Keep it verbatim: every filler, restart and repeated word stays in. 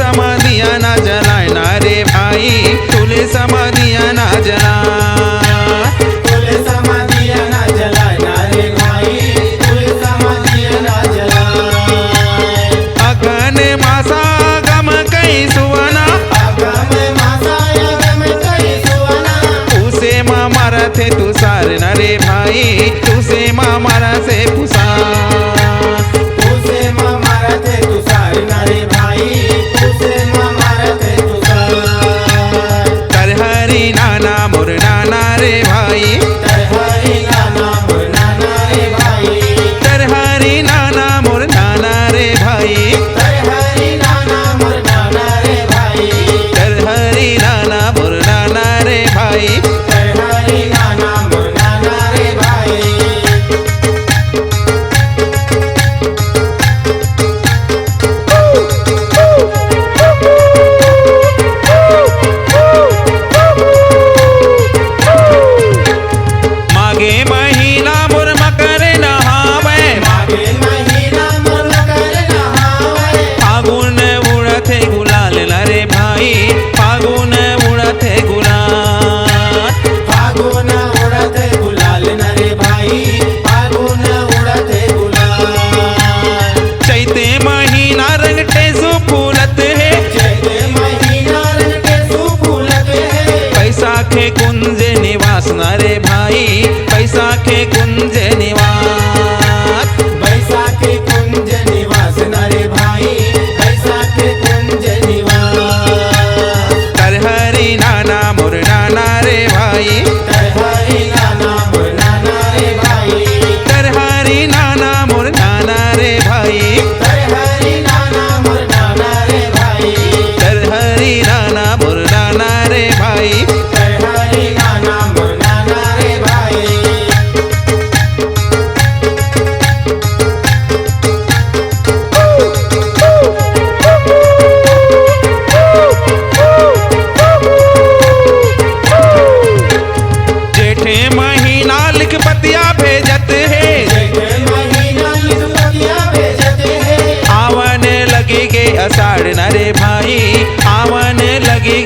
समाधिया ना जलाए ना रे भाई, तुले समाधिया ना जला। तुले समाधिया ना जलाए ना रे भाई, तुले समाधिया ना जला। अगन मासा गम कई सुवना। अगन मासा गम कई सुवना। उसे मा मारा थे तुसार ना रे भाई, तुसे मा मारा से पुसा। उसे मा मारा थे तुसार ना रे भाई, उसे मा मारा थे तुसार। तरहरी नाना मोर नाना रे भाई। तरहरी नाना मोर नाना रे भाई। तरहरी नाना मोर नाना रे भाई। तरहरी नाना मोर नाना रे भाई। तरहरी नाना मोर नाना रे भाई। तरहरी नाना मोर नाना रे भाई। माघे महीना मोर मकर नहावै। माघे महीना मोर मकर नहावै। फागुन उड़थे गुलाल न रे भाई, फागुन उड़थे गुलाल। फागुन उड़थे गुलाल न रे भाई, फागुन उड़थे गुलाल। चैते महीना रंग टेसू फूलत हे। चैते महीना रंग टेसू फूलत हे। बैसाखे कुंज निवास न रे भाई, बैसाखे कुंज निवास। बैसाखे कुंज निवास न रे भाई, बैसाखे कुंज निवास। तरहरी नाना मोर नाना रे भाई। तरहरी नाना मोर नाना रे भाई। तरहरी नाना मोर नाना रे भाई। तरहरी नाना मोर नाना रे भाई। तरहरी नाना मोर नाना रे भाई। तरहरी नाना मोर नाना रे भाई। जेठे महीना लिख पतिया भेजत हे। जेठे महीना लिख पतिया भेजत हे। आवन लगी गे अषाढ़ न रे भाई, आवन लगी